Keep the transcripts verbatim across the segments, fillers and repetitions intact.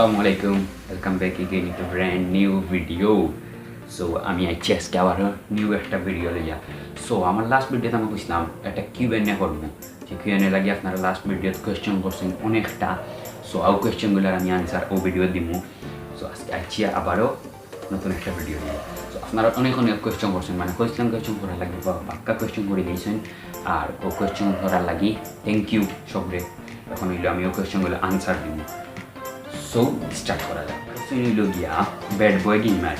আসসালামু আলাইকুম, welcome back again to brand new video. So আমি আইছি আজকে আবারও নিউ একটা ভিডিও লইয়া। So আমার লাস্ট ভিডিওতে আমি কইছিলাম একটা কিউ এন্ড এ করবো, যে কিউ এন্ড এ লাগি আপনারা লাস্ট ভিডিওত কোয়েশ্চেন করছেন অনেকটা। So আউ কোয়েশ্চেনগুলার আমি আনসার ও ভিডিও দিমু। So আজকে আইছি আবারও নতুন একটা ভিডিও নিয়া। So আপনারা অনেক অনেক কোয়েশ্চেন করছেন, মানে কইছিলাম কোয়েশ্চেন করার লাগি, বা বাক্কা কোয়েশ্চেন করি দিয়েছেন। আর ও কোয়েশ্চেন করার লাগি থ্যাংক ইউ সবরে। এখন অইলো আমি ও কোয়েশ্চেনগুলো আনসার দিমু। So স্টার্ট করা যাক। কোয়েশ্চেন অইলো গিয়া ব্যাড বয় গেমার,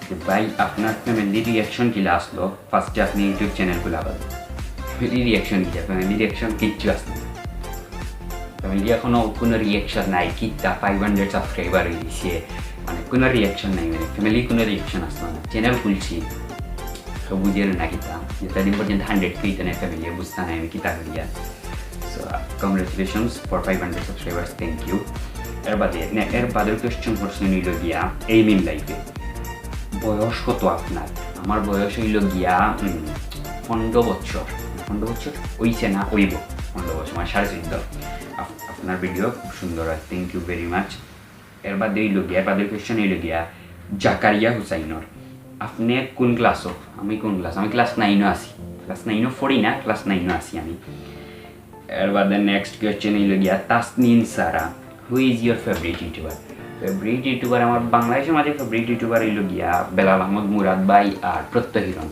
যে ভাই আপনার ফ্যামিলি রিয়াকশন কিলা আসলো ফার্স্টে আপনি ইউটিউব চ্যানেল খোলা পাবেন? ফ্যামিলি রিয়াকশন কিলা? ফ্যামিলি রিয়াকশন কিচ্ছু আসলো না। ফ্যামিলি এখনো কোনো রিয়াকশন নাই। কিতা ফাইভ হান্ড্রেড সাবস্ক্রাইবার হয়ে গেছে, মানে কোনো রিয়াকশন নাই, মানে ফ্যামিলি কোনো রিয়াকশন আসলো না। চ্যানেল খুলছি, তো বুঝে না কিতা, যেতদিন পর্যন্ত হান্ড্রেড কে ইতানে ফ্যামিলি বুঝতা নাই আমি কিতা করিয়া। So congratulations for five hundred subscribers, thank you। এর বাদে নে, এর বাদে কোয়েশ্চেন করছেন অইলো গিয়া এইম ইন লাইফে বয়স কত আপনার? আমার বয়স অইলো গিয়া উম, পনেরো বছর। পনেরো বছর অইছে না, অইব পনেরো বছর, মানে সাড়ে চোদ্দ। আপ- আপনার ভিডিও খুব সুন্দর হয়, থ্যাংক ইউ ভেরি মাচ। এর বাদে অইলো গিয়া, এর বাদে কোয়েশ্চেন অইলো গিয়া জাকারিয়া হুসাইনর, আপনি কোন ক্লাসও? আমি কোন ক্লাস? আমি ক্লাস নাইনও আছি। ক্লাস নাইনও পড়ি না, ক্লাস নাইনও আছি আমি। এর বাদে নেক্সট কোয়েশ্চেন অইলো গিয়া তাসনিম সারা, who is your favourite YouTuber? Favourite YouTuber আমার বাংলাদেশের মাঝে ফেভারিট ইউটিউবার অইলো গিয়া বেলাল আহমদ মুরাদ ভাই আর প্রত্যয় হিরণ।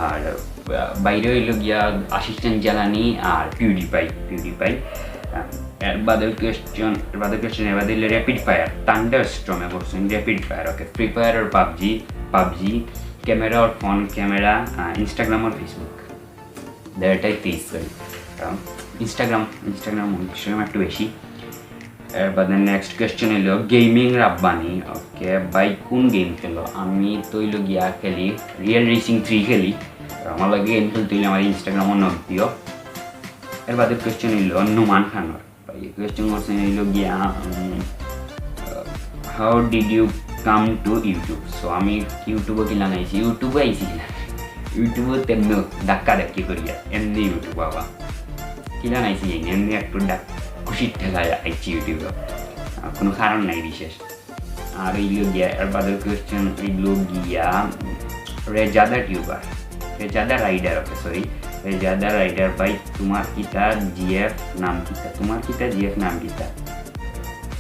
আর আহ, বাইরে অইলো গিয়া আশিস চান জালানি আর পিউডিপাই, পিউডিপাই। আহ, এর বাদে কোয়েশ্চেন, এর বাদে কোয়েশ্চেন, এর বাদে অইলো র্যাপিড ফায়ার, থান্ডার স্টর্মে করছেন র্যাপিড ফায়ার। ওকে, ফ্রি ফায়ার আর পাবজি, পাবজি, ক্যামেরা আর ফোন ক্যামেরা, ইনস্টাগ্রাম আর ফেসবুক। দেড়টাই ফেস করি, কারণ ইনস্টাগ্রাম, ইনস্টাগ্রাম, ইনস্টাগ্রাম একটু বেশি। এর বাদে নেক্সট কোয়েশ্চেন অইলো গেমিং রাব্বানি। ওকে ভাই, কোন গেম খেলো? আমি তো অইলো গিয়া খেলি রিয়েল রেসিং থ্রি খেলি। আর আমার লাগে গেম খেলতে অইলে আমার ইনস্টাগ্রামও নক দিও। এর বাদে কোয়েশ্চেন অইলো নোমান খানর। ভাই কোয়েশ্চেন করছেন অইলো গিয়া, উম, আহ, how did you come to YouTube? So আমি ইউটিউবও কিলা আইছি, ইউটিউবও আইছি কিলা, ইউটিউবও তেমনি ধাক্কা ধাক্কি করিয়া এমনি ইউটিউব বাবা কিলা আইছি জানি, এমনি একটু ডাক খুশির ঠেলায় আইছি ইউটিউবে। আহ, কোনো কারণ নাই বিশেষ। আর অইলো গিয়া এর বাদে কোয়েশ্চেন অইলো গিয়া, উম, রেজাদা টিউবার, রেজাদা রাইডার, ওকে সরি, রেজাদা রাইডার ভাই, তোমার কিতা জিএফ নাম কিতা? তোমার কিতা জিএফ নাম কিতা?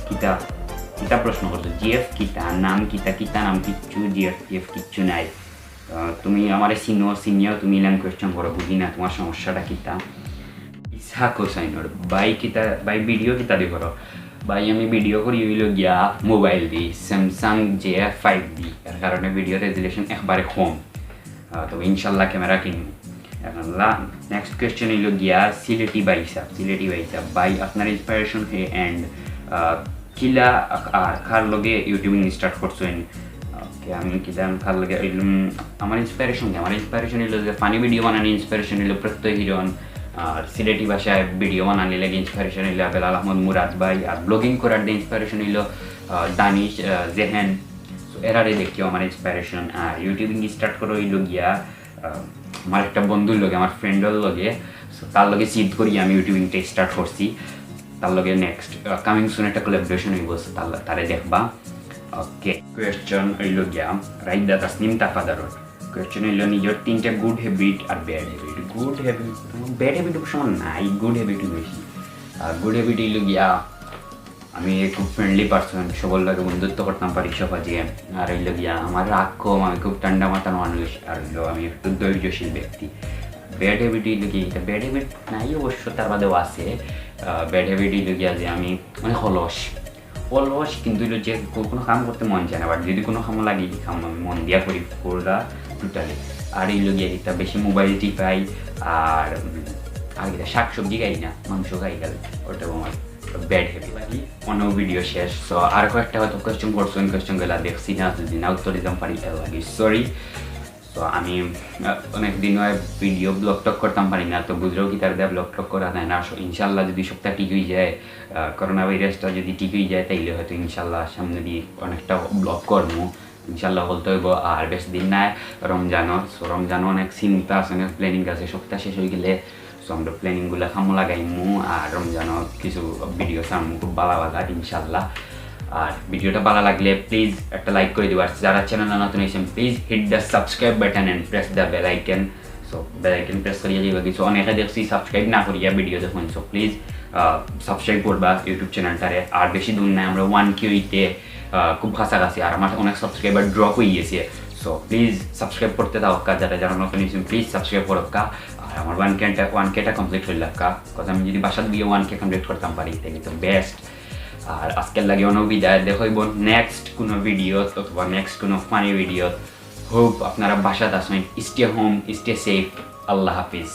কিতা, কিতা প্রশ্ন করছো? জিএফ কিতা, নাম কিতা? কিতা নাম? কিচ্ছু জিএফ টিএফ কিচ্ছু নাই। আহ, তুমি আমারে চিনো, চিনিয়াও তুমি ইলান কোয়েশ্চেন করো, বুঝি না তোমার সমস্যাটা কিতা। ইসহাক হোসাইনর, ভাই কিতা, ভাই ভিডিও কিতা দি করো? ভাই আমি ভিডিও করি অইলো গিয়া মোবাইল দি, স্যামসাং জে ফাইভ বি, এর কারণে ভিডিও রেজুলেশন একবারে কম। আহ, তবে ইনশাল্লাহ ক্যামেরা কিনবো। এখন নেক্সট কোয়েশ্চেন অইলো গিয়া সিলেটি ভাই সাহেব, সিলেটি ভাই সাহেব, ভাই আপনার ইন্সপিরেশন কে and কিলা আর কার লগে ইউটিউবিং স্টার্ট করছেন? ওকে, আমি কিলা কার লগে, উম, আমার ইন্সপিরেশন কি? আমার ইন্সপিরেশন অইলো যে ফানি ভিডিও বানানি ইন্সপিরেশন অইলো প্রত্যয় হিরণ, আর সিলেটি ভাষায় ভিডিও বানানি লাগে ইন্সপিরেশন অইলো বেলাল আহমদ মুরাদ ভাই, আর ব্লগিং করার যে ইন্সপিরেশন অইলো, আহ, দানিশ, আহ, জেহেন। So এরারে দেখিও আমার ইন্সপিরেশন। আর ইউটিউবিং স্টার্ট করা অইলো গিয়া, আহ, আমার একটা বন্ধুর লগে, আমার ফ্রেন্ডর লগে, so তার লগে সিদ্ধ করি আমি ইউটিউবিংটা স্টার্ট করছি। তার লগে নেক্সট কামিং সুন একটা কোলাবোরেশন অইবো, so তার, তারে দেখবা। ওকে, কোয়েশ্চেন অইলো গিয়া রাইদা তাসনিম তাফাদারর। কোয়েশ্চেন অইলো নিজর তিনটা গুড হ্যাবিট আর bad habit. Good habit, bad habit অবশ্য আমার নাই, গুড হ্যাবিট বেশি। আর গুড হ্যাবিট অইলো গিয়া আমি খুব ফ্রেন্ডলি পারসন, সবর লগে বন্ধুত্ব করতাম পারি সহজে। আর অইলো গিয়া আমার রাগ কম, আমি খুব ঠান্ডা মাথার মানুষ। আর অইলো আমি একটু ধৈর্যশীল ব্যক্তি। ব্যাড হ্যাবিট অইলো কি, এটা ব্যাড হ্যাবিট নাই অবশ্য, তার বাদেও আছে। ব্যাড হ্যাবিট অইলো গিয়া যে আমি অনেক অলস, অলস কিন্তু অইলো যে কো-, কোনো কাম করতে মন চায় না, বাট যদি কোনো কামও লাগে, এই কাম আমি মন দিয়া করি পুরা টোটালি। আর অইলো গিয়া এটা বেশি মোবাইল টিপাই, আর উম, আর কিতা শাক সবজি খাই না, মাংস খাই গেলে, ওটাও আমার ব্যাড হ্যাবিট। লাগি অন্য ভিডিও শেষ। So আর কয়েকটা হয়তো কোয়েশ্চেন করছেন, কোয়েশ্চেন গুলা দেখছি না, যদি না উত্তর দিতাম পারি এর লাগি সরি। So আমি আহ, অনেক দিন হয় ভিডিও ব্লগ টক করতাম পারি না, তো বুঝলেও কি তার দেওয়া ব্লগ টক করা যায় না। So ইনশাল্লাহ যদি সবটা ঠিক হয়ে যায়, আহ, করোনা ভাইরাসটা যদি ঠিক হয়ে যায়, তাইলে হয়তো ইনশাল্লাহ সামনে দিয়ে অনেকটা ব্লগ করবো ইনশাল্লাহ, বলতে হইব। আর বেশি দিন নাই রমজানর, so রমজানও অনেক চিন্তা আছে, অনেক প্ল্যানিং আছে, সবটা শেষ হয়ে গেলে so আমরা প্ল্যানিংগুলো কামো লাগাইমু। আর রমজানও কিছু ভিডিও সামনে খুব ভালো ভালো ইনশাল্লাহ। আর ভিডিওটা ভালা লাগলে প্লিজ একটা লাইক করি দিবা। আর যারা চ্যানেল নতুন আইছেন, please hit the subscribe button and press the bell icon. So bell icon press করিয়া দিবা। কিছু অনেকে দেখছি সাবস্ক্রাইব না করিয়া ভিডিও দেখইন। So প্লিজ সাবস্ক্রাইব করবা ইউটিউব চ্যানেলটারে। আর বেশি দূর নাই, আমরা ওয়ান কে হইতে আহ, খুব কাছাকাছি। আর আমার অনেক সাবস্ক্রাইবার ড্রপ হয়ে গেছে। So প্লিজ সাবস্ক্রাইব করতে থাকউক্কা, যারা যারা নতুন আইছেন প্লিজ সাবস্ক্রাইব করউক্কা। আর আমার ওয়ান কেটা ওয়ান কেটা কমপ্লিট হইলাক্কা, কথা আমি যদি বাসাত গিয়া ওয়ান কে কমপ্লিট করতাম পারি, তাহলে তো বেস্ট। আর আজকের লাগি অনো বিদায়, দেখা হইব নেক্সট কোনো ভিডিও অথবা নেক্সট কোনো ফানি ভিডিও। হোপ আপনারা বাসাত আছেন, stay home, stay safe. আল্লাহ হাফিজ।